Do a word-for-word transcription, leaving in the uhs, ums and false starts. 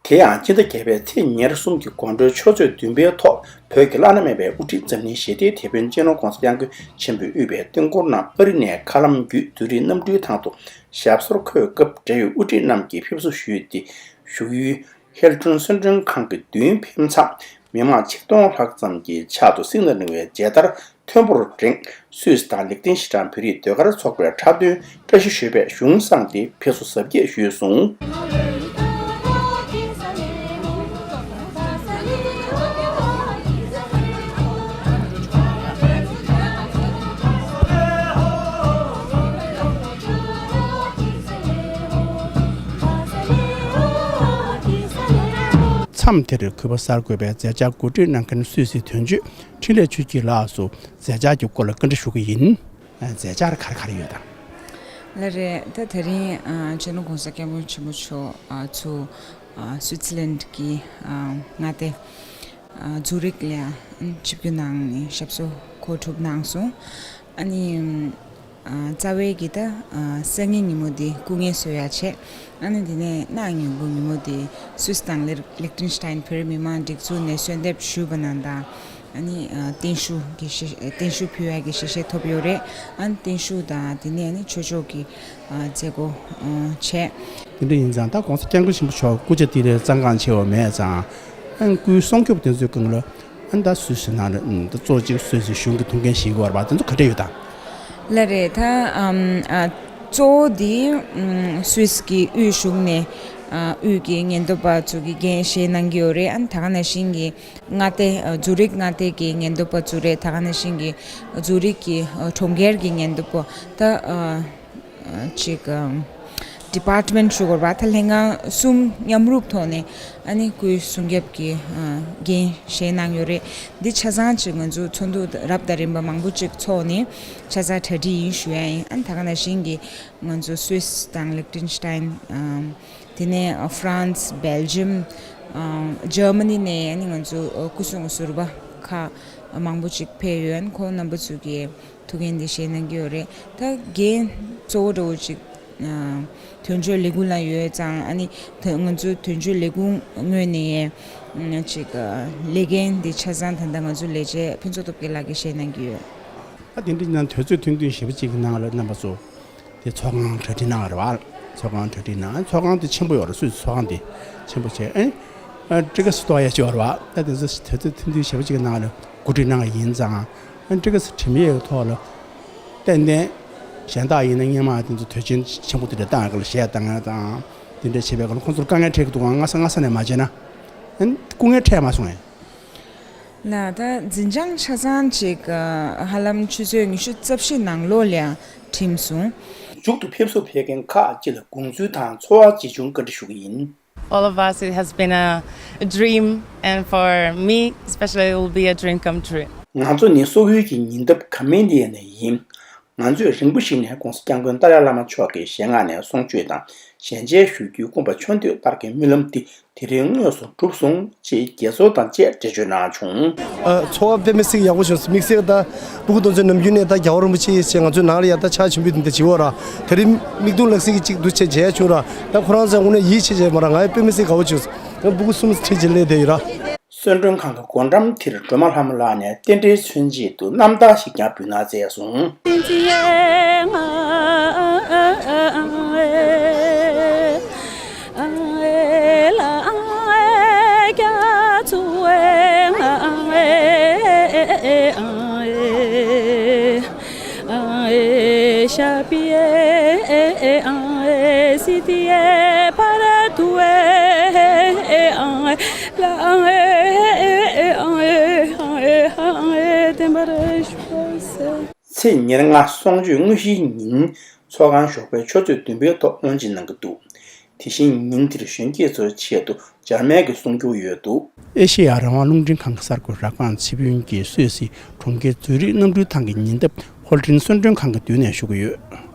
དེ་ཡང་སྤྱི་ཟླ་བརྒྱད་པའི་ཚེས་ཉེར་གསུམ་གྱི་དགོང་དྲོའི་ཆུ་ཚོད་བདུན་པའི་ཐོག་བོད་ཀྱི་བླ་ན་མེད་པའི་དབུ་ཁྲིད་འཛམ་གླིང་ཞི་བདེའི་དེད་དཔོན་སྤྱི་ནོར་༧གོང་ས་༧སྐྱབས་མགོན་ཆེན་པོས་དབུས་པའི་སྟེང་འཁོར་ནང་ཨ་རི་ནས་མཁའ་ལམ་བརྒྱུད་བདུད་རིའི་གནམ་གྲུའི་ཐང་དུ་ཞབས་སོར་འཁོད་སྐབས། འབྲེལ་ཡོད་དབུ་ཁྲིད་རྣམས་ཀྱིས་ཕེབས་བསུ་ཞུས་ཏེ། བཞུགས་ཡུལ་ཧིལ་ཊོན་གསོལ་མགྲོན་ཁང་གི་མདུན་ཕེབས་མཚམས། མི་མང་ཆིག་སྟོང་ལྷག་ཙམ་གྱིས་ཕྱག་ཏུ་བསིལ་ནས་རིང་བའི་མཇལ་དར་མཐོན་པོར་བསྒྲེངས། སུད་སི་དང་ལིག་ཏེན་ཤི་ཏན་བོད་རིགས་ཟློས་གར་ཚོགས་པའི་འཁྲབ་སྟོན་བཀྲ་ཤིས་ཞུས་པས་གཞུང་བསྲངས་ཏེ་ཕེབས་བསུ་གཟབ་རྒྱས་ཞུས་སོང་། མཚམས་དེར་གུས་པ་གསར་འགོད་པས་མཛད་འཆར་གོ་སྒྲིག་གནང་མཁན་སུད་སིའི་དོན་གཅོད་འཕྲིན་ལས་ཆོས་སྐྱིད་ལགས་སུ་མཛད་འཆར་གྱི་སྐོར་ལ་བཀའ་འདྲི་ཞུ་གི་ཡིན། མཛད་འཆར་ག་རེ་ག་རེ་ཡོད་དམ། ལགས་རེད། ད་དེ་རིང་ཨ་སྤྱི་ནོར་༧གོང་ས་༧སྐྱབས་མགོན་ཆེན་པོ་མཆོག་ཨ་ཚུར་ཨ་སུའི་ཙི་ལན་གྱི་ཨ་མངའ་སྡེ་ཨ་ཛུ་རིག་ལ་ཆིབས་བསྒྱུར་གནང་ནས་ཞབས་སོར་འཁོད་གྲུབ་གནང་སོང་། ཨ་ནི་ཨ་རྩ་བའི་གི་ད་ཨ་སང་ཉིན་ཉིན་མོ་འདི་སྐུ་ངལ་གསོ་ཡ་བྱས། ཨ་ནི་དེ་ནས་གནངས་ཉིན་གུང་ཉིན་མོ་དེ་སུད་སི་དང་ལི་ལིག་ཏེན་ཤི་ཏན་བོད་རིགས་མི་མང་སྒྲིག་འཛུགས་ནས་གསོལ་འདེབས་ཞུས་པ་ནང་དང་། ཨ་ནི་ཨ་བརྟན་བཞུགས་ཀྱི་ཞལ་བརྟན་བཞུགས་ཕུལ་ཡ་གི་ཞལ་བཞེས་ཐོབ་ཡོད་རེད། ཨ་ནི་བརྟན་བཞུགས་དང་དེ་ནས་ཨ་ནི་ཆོས་ཕྱོགས་ཀྱི་ཨ་མཛད་སྒོ་ཨ་བྱས། དེ་འདྲ་ཡིན་ཙང་ད་༧གོང་ས་༧སྐྱབས་མགོན་ཆེན་པོ་མཆོག་སྐུ་ཕྱྭ་ཏི་ལའི་བཙོན་ཁང་ཕྱེ་བ་མེད་ཙང་། ཨ་ནི་སྐུའི་སྲུང་སྐྱོབ་དེ་ཚོའི་སྒང་ལ། ཨ་ནི་ད་སུད་སི་ནང་ལ་ཨ་ནི་ད་གཙོ་གཅིག་སུད་སི་གཞུང་གི་ཐུགས་འགན་བཞེས་དགོས་པ་དེ་ཚོ་ག་འདྲ་ཡོད་དམ། ལགས་རེད། ད་ཨམ་ཨ་གཙོ་བོ་དེ་ཨམ་སུད་སི་གི་དབུས་གཞུང་ནས་ཨ་དབུས་ཀྱི་ཉེན་རྟོག་པ་ཚོ་གི་འགན་བཞེས་གནང་གི་ཡོད་རེད། ཨ་ནི་ད་ག་ནང་བཞིན་གྱི་མངའ་སྡེ་ཨ་ཛུ་རིག་མངའ་སྡེ་གི་ཉེན་རྟོག་པ་ཚོ་རེད། ད་ག་ནང་བཞིན་གྱི་ཛུ་རིག་གི་ཨ་གྲོང་ཁྱེར་གྱི་ཉེན་རྟོག་པ་ད་ཨ་ཅིག་ཨམ་ཌི་པཱར་ཊི་མེན་ཊི་ཞུ་དགོས་རེད་པ། ད་ལྷན་ཁང་གསུམ་མཉམ་རུབ་ཐོག་ནས་ཨ་ནི་སྐུའི་སྲུང་སྐྱོབ་ཀྱི་ཨ་འགན་བཞེས་གནང་ཡོད་རེད། འདི་ཆ་ཚང་ཅིག་ང་ཚོ་ཚོགས་འདུ་རབ་དང་རིམ་པ་མང་པོ་ཅིག་ཚོགས་ནས་ཆ་ཚང་གྲ་སྒྲིག་ཡིན་ཞུ་ཡ་ཡིན། ཨ་ནི་ད་ག་ནང་བཞིན་གྱི་ང་ཚོ་སུད་སི་དང་ལིག་ཏེན་ཤི་ཏན་ཨམ་དེ་ནས་ཨ་ཧྥ་རན་སི་སྦེལ་ཇམ་ཨམ་ཇར་མ་ནི་ནས་ཨ་ནི་ང་ཚོ་ཨ་སྐུ་སྲུང་ཟུར་པ་ཁག་མང་པོ་ཅིག་ཕེབས་ཡོད། ཨ་ནི་ཁོང་རྣམ་པ་ཚོ་གི་ཐུགས་འགན་འདི་བཞེས་གནང་གི་ཡོད་རེད། ད་འགན་གཙོ་བོ་འདྲ་བོ་ཅིག་ཨ་དོན་གཅོད་ལས་ཁུངས་ལ་ཡོད་ཙང་། ཨ་ནི་ད་ང་ཚོའི་དོན་གཅོད་ལས་ཁུངས་ངོས་ནས་ཨ་ཅིག་ཨ་ལས་འགན་འདི་ཆ་ཚང་ད་ལྟ་ང་ཚོའི་ལས་བྱེད་ཕུན་ཚོགས་སྟོབས་རྒྱལ་ལགས་ཀྱིས་བཞེས་གནང་གི་ཡོད། ད་དེ་འདྲ་ཡིན་ན་དུས་ཚོད་ཐུང་ཐུང་ཞེ་པོ་ཅིག་གི་ནང་ལ་རྣམ་པ་ཚོ་དེ་ཚོགས་ཁང་གྲ་སྒྲིག་གནང་བ་རེད་བ། ཚོགས་ཁང་གྲ་སྒྲིག་གནང་། ཚོགས་ཁང་དེ་ཆེན་པོ་ཡོད་རེད། སུད་སི་ཚོགས་ཁང་དེ་ཆེན་པོ་བྱས། ཨེ་ཨ་ཊི་ཀ་སི་གཏོང་ཡ་ཅིག་ཡོད་རེད་བ། ད་དེ་ཚོ་དུས་ཚོད་ཐུང་ཐུང་ཞེ་པོ་ཅིག་གི་ནང་ལ་གོ་སྒྲིག་གནང་བ་ཡིན་ཙང་། ཨ་ཊི་ཀ་སི་འགྲིམ་ཡས་ཀྱི་ཐོག་ལ་ཏན་ཏན་གཞན་དག་ཡིན་ན་སྔོན་མ་དེ་ཚོ་དུས་ཆེན་ཆེན་པོ་དེ་འདྲ་བཏང་ཡ་ག་ལ་གཞས་བཏང་ཡ་དང་དེ་འདྲ་བྱེད་པའི་སྐབས་ལ་ཁོང་ཚོར་དཀའ་ངལ་འཕྲད་ཀྱི་འདུག་ག་སྔ་ས་སྔ་ས་ནས་མ་བྱས་ན་ཨ་སྐུ་ངལ་འཕྲད་མ་སོང་ངས། ལགས། ད་འཛིན་བྱང་ཆ་ཚང་ཅིག་ཧ་ལམ་ཆུ་ཚོད་ཉི་ཤུ་རྩ་བཞི་ནང་ལོགས་ལ་ཡང་འགྲིམས་སོང་། མཇུག་ཏུ་ཕེབས་བསུ་ཕེབས་མཁན་ཁག་ཅིག་ལ་དགོངས་ཚུལ་དང་ཚོར་བ་ཇི་བྱུང་བཀའ་འདྲི་ཞུ་གི་ཡིན། All of us, it has been a, a dream, and for me especially, it will be a dream come true. ང་ཚོ་ནི་སོག་ཡུལ་གྱི་ཉེ་འདབས་ཁ་མན་ཌི་ཡ་ནས་ཡིན། ང་ཚོས་རིང་པོ་ཞིག་ནས་༧གོང་ས་༧སྐྱབས་མགོན་ཏཱ་ལའི་བླ་མ་མཆོག་གི་ཞལ་སྔ་ནས་གསུང་ཆོས་དང་ཞལ་མཇལ་ཞུ་རྒྱུའི་སྐུ་འབག་ཆོས་འདོད་ལྟར་གྱི་སྨོན་ལམ་འདི་དེ་རིང་དངོས་སུ་གྲུབ་སོང་ཅེས་དགྱེས་ཚོར་དང་བཅས་འགྲེལ་བརྗོད་གནང་བྱུང་། ཨ། ཚོར་བ་དཔེ་མི་སྲིད་ཡག་པོ་བྱུང་། དམིགས་བསལ་ད་སྤུ་གུ་དེ་ཚོ་ནམ་རྒྱུན་ནས་ད་རྒྱལ་བ་རིན་པོ་ཆེ་ཡི་ཞལ་ང་ཚོའི་ནང་ལ་ཡ་ད་ཕྱག་ཆེན་པོའི་དེ་འདྲ་བྱེད་འོ་ར། དེ་རིང་མིག་མཐོང་ལག་ཟིན་གྱི་གཅིག་འདུ་བྱས་མཇལ་བྱུང་ར། ད་ཁོ་རང་ཚོ་དངོས་གནས་ཡིད་ཆེས་བྱས་མ་ར། ང་ཡི་དཔེ་མི་སྲིད་དགའ་བོ་བྱུང་། ང་སྤུ་གུ་གསུམ་ཁྲིད་བྱས་སླེབས་བསྡད་ཡོད་ར། གསོལ་མགྲོན་ཁང་གི་སྒོ་འགྲམ་དེར་སྒྲོལ་མ་ལྷ་མོ་ལགས་ནས་རྟེན་འབྲེལ་མཚོན་ཆེད་དུ་རྣམ་ཐར་ཞིག་ཀྱང་འབུལ་གནང་མཛད་སོང་། ཚེས་ཉེར་ལྔ་གསུང་ཆོས་དངོས་གཞིའི་ཉིན་ཚོགས་ཁང་ཞོགས་པའི་ཆུ་ཚོད་བདུན་པའི་ཐོག་དབུ་འབྱེད་གནང་གི་འདུག་དེ་བཞིན་ཉིན་དེར་གཞོན་སྐྱེས་ཚོའི་ཆེད་དུ་འཇར་མན་གྱི་གསུང་སྒྱུར་ཡོད་འདུག་ཨེ་ཤེ་ཡ་རང་དབང་རླུང་འཕྲིན་ཁང་གི་གསར་འགོད་ར་ཁང་ཚེ་ཕུན་གྱིས་སུད་སི་གྲོང་ཁྱེར་ཛུ་རིག་གནམ་གྲུའི་ཐང་གི་ཉེ་འདབས་ཧོལ་ཏྲིན་གསོལ་མགྲོན་ཁང་གི་མདུན་ནས་ཞུ་གི་ཡོད།